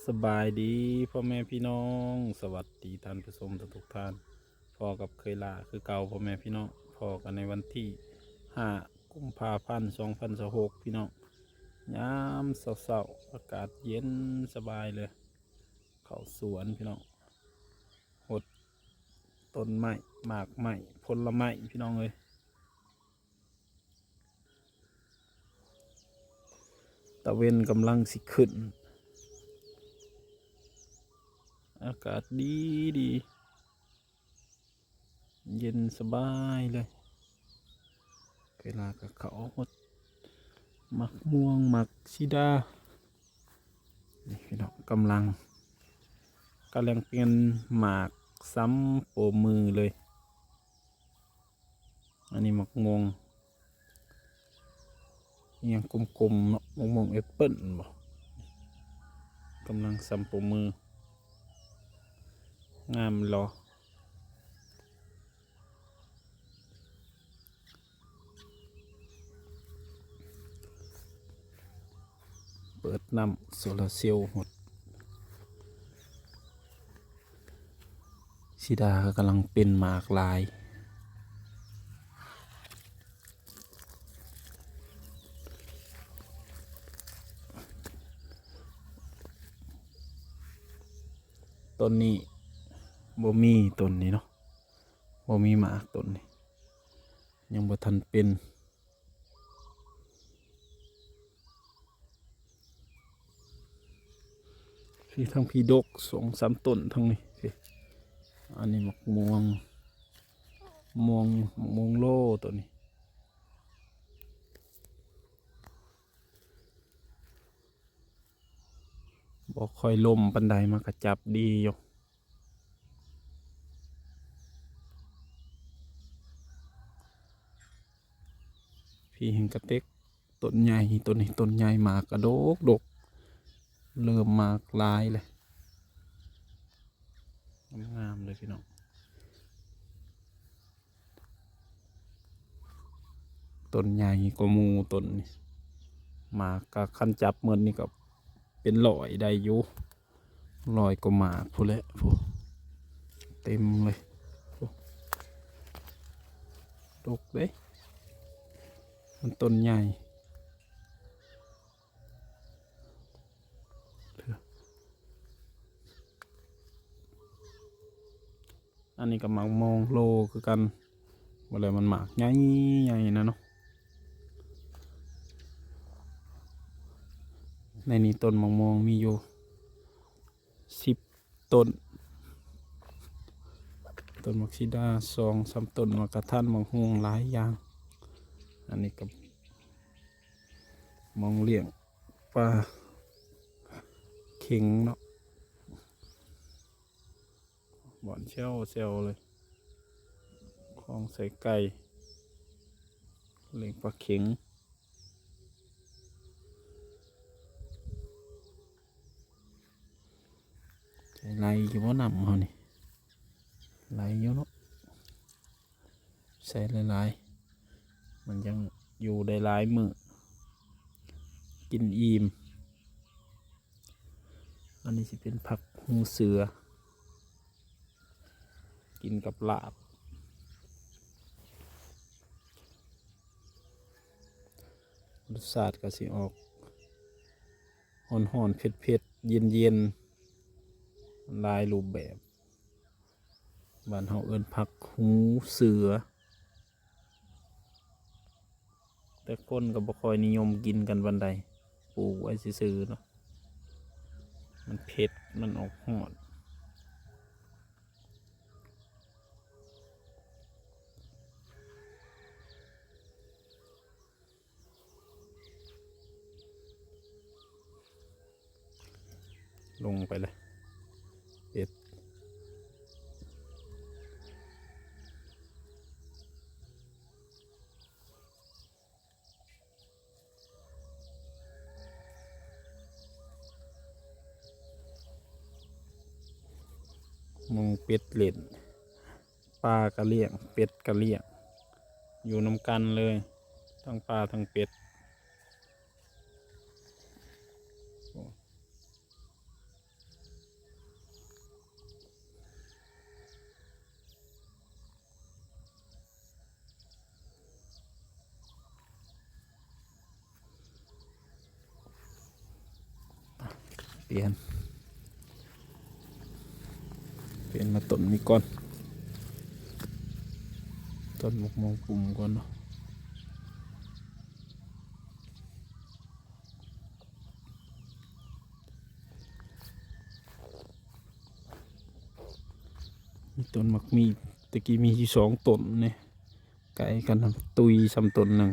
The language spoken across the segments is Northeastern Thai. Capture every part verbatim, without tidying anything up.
สบายดีพ่อแม่พี่น้อง สวัสดีท่านผู้ชมทุกๆท่าน พ้อกับเคยลาคือเก่าพ่อแม่พี่น้อง พ้อกันในวันที่ห้ากุมภาพันธ์สองพันยี่สิบหกพี่น้อง ยามเช้าๆ อากาศเย็นสบายเลย เข้าสวนพี่น้อง หดต้นไม้ หมากไม้ ผลไม้พี่น้องเอ้ย ตะเว็นกำลังสิขึ้น อากาศดีดี เย็นสบายเลย เวลาก็เขาหดหมากม่วง หมากสีดา นี่พี่น้องกำลัง กำลังเป็นหมากซ้ำโปมือเลย อันนี้หมากม่วง อิหยังกลมๆเนาะ หมากม่วงแอปเปิ้ลบ่ กำลังซ้ำโปมือ งามหรอ เปิดน้ำโซลาร์เซลล์หด สีดาก็กำลังเป็นหมากหลาย ต้นนี้บ่มี ต้นนี้เนาะ บ่มีหมากต้นนี้ ยังบ่ทันเป็น พี่ทั้งพี่ดกสองสามต้นทั้งนี้พี่ อันนี้หมากม่วง ม่วง หมากม่วงโลตัวนี้ บ่ค่อยลมปานใด มันก็จับดีอยู่ พี่เห็นกระเต็ก ต้นใหญ่ ต้นนี้ต้นใหญ่ หมากกะดกดก เริ่มหมากหลายเลย งามๆเลยพี่น้อง ต้นใหญ่กว่าหมู่ต้นนี่ หมากกะคันจับหมดนี่ก็เป็นร้อยได้อยู่ ร้อยกว่าหมากพู้นแหละพู้น เต็มเลยพู้น ดกเด้ มันต้นใหญ่ อันนี้ก็หมากม่วงโลคือกัน บ่แล้วมันหมากใหญ่ๆนะเนาะ ในนี้ต้นหมากม่วงมีอยู่สิบต้น ต้นหมากสีดาสองสามต้น หมากกระทัน หมากฮวง หลายอย่าง อันนี้ก็หม่องเลี้ยงปลาเข็งเนาะ บ่อนแซวๆเลย คลองใส่ไก่ เลี้ยงปลาเข็ง ใส่ไหลอยู่บ่น้ำเฮานี่ ไหลอยู่เนาะ ใส่หลายๆ มันยังอยู่ได้หลายมื้อ กินอิ่ม อันนี้สิเป็นผักหูเสือ กินกับลาบ รสชาติก็สิออกฮ้อนๆ เผ็ดๆ เย็นๆ หลายรูปแบบ บ้านเฮาเอิ้นผักหูเสือ แต่คนก็บ่ค่อยนิยมกินกันปานใด ปลูกไว้ซื่อๆเนาะ มันเผ็ด มันออกฮ้อน ลงไปเลย เอ็ด หมู่เป็ดเล่น ปลากะเลี้ยง เป็ดกะเลี้ยง อยู่นำกันเลย ทั้งปลาทั้งเป็ด โอ้ ปลี่ยน เปลี่ยนมาต้นนี้ก่อน ต้นมะม่วงปุ่มก่อนเนาะ มีต้นหมากมี ตะกี้มีอยู่สองต้นนี่ ไกลกันนะ ตุยซ้ำต้นหนึ่ง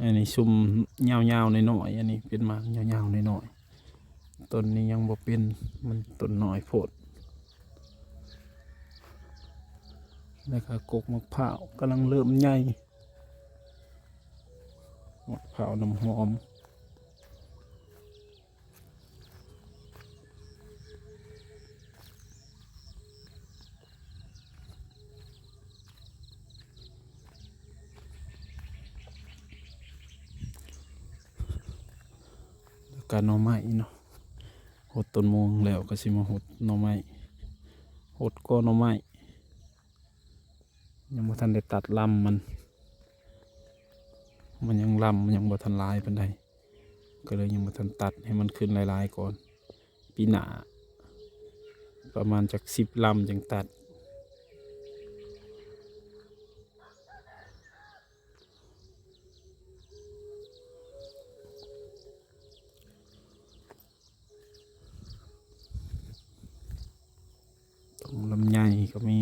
อันนี้ซุ่มยาวๆน้อยๆ อันนี้เป็นหมากยาวๆน้อยๆ ต้นนี้ยังบ่เป็น มันต้นน้อยโพด แล้วก็กกมะพร้าวกำลังเริ่มใหญ่ มะพร้าวน้ำหอม แล้วก็หน่อไม้เนาะ หดต้นม่วงแล้วก็สิมาหดหน่อไม้ หดกอหน่อไม้ ยังบ่ทันได้ตัดลำมัน มันยังลำมันยังบ่ทันหลายปานใด ก็เลยยังบ่ทันตัดให้มันขึ้นหลายๆก่อน ปีหน้า ประมาณจักสิบลำจั่งตัด ต้นลำไยก็มี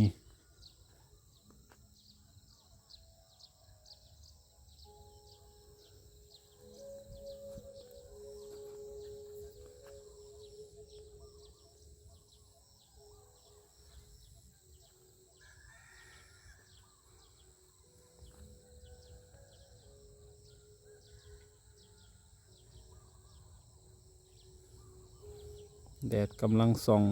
แดดกำลังส่อง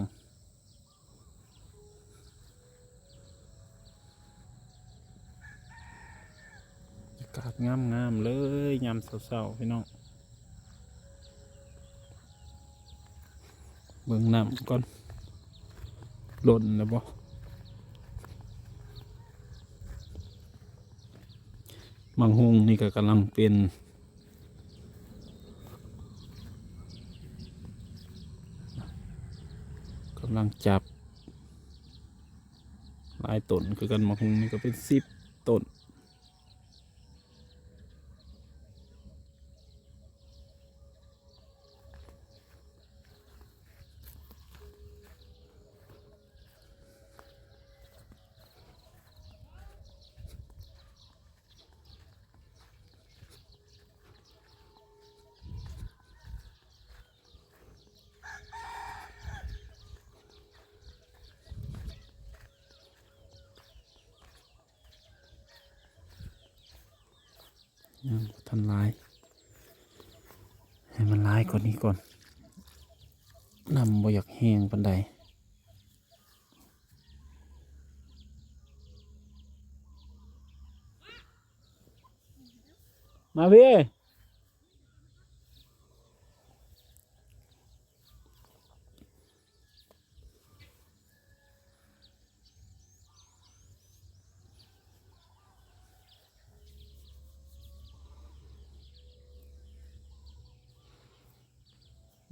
อากาศงามๆเลย ยามเช้าๆ พี่น้อง เบิ่งน้ำก่อน ล้นแล้วบ่ หมากฮุ่งนี่ก็กำลังเป็น กำลังจับ หลายต้นคือกัน หมากฮุ่งนี่ก็เป็นสิบต้น ยังบ่ทันหลาย ให้มันหลายกว่านี้ก่อน น้ำบ่อยากแห้งปานใด มาพี่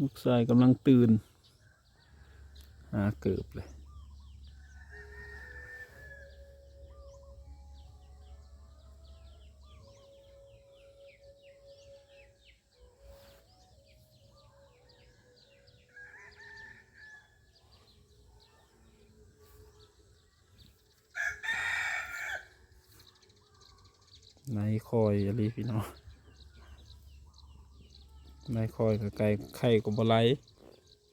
ลูกชายกำลังตื่น หาเกิบเลย ในคอยอีหลีพี่น้อง ในคอยก็ไกล ไข่ก็บ่ไหล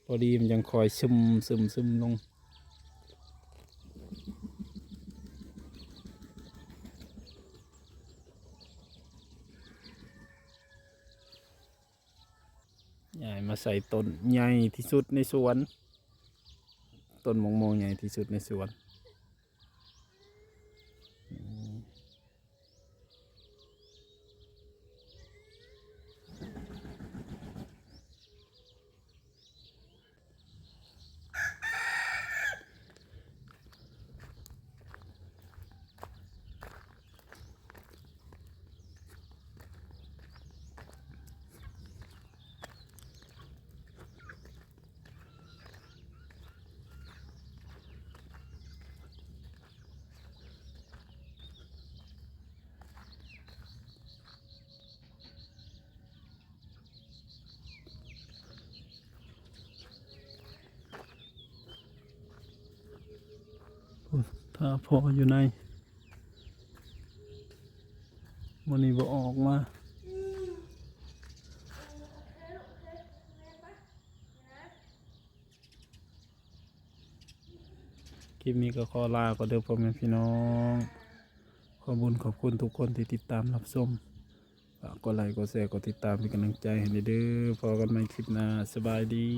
พอดีมันยังคอยซึม ซึม ซึมลง ย้ายมาใส่ต้นใหญ่ที่สุดในสวน ต้นมะม่วงใหญ่ที่สุดในสวน อืม พ่ออยู่ใน มื้อนี้บ่ออกมา คลิปนี้ก็ขอลาก่อนเด้อพ่อแม่พี่น้อง ขอบคุณ ขอบคุณทุกคนที่ติดตามรับชม ฝากกดไลค์ กดแชร์ กดติดตามเป็นกำลังใจให้เด้อ พอกันใหม่คลิปหน้า สบายดี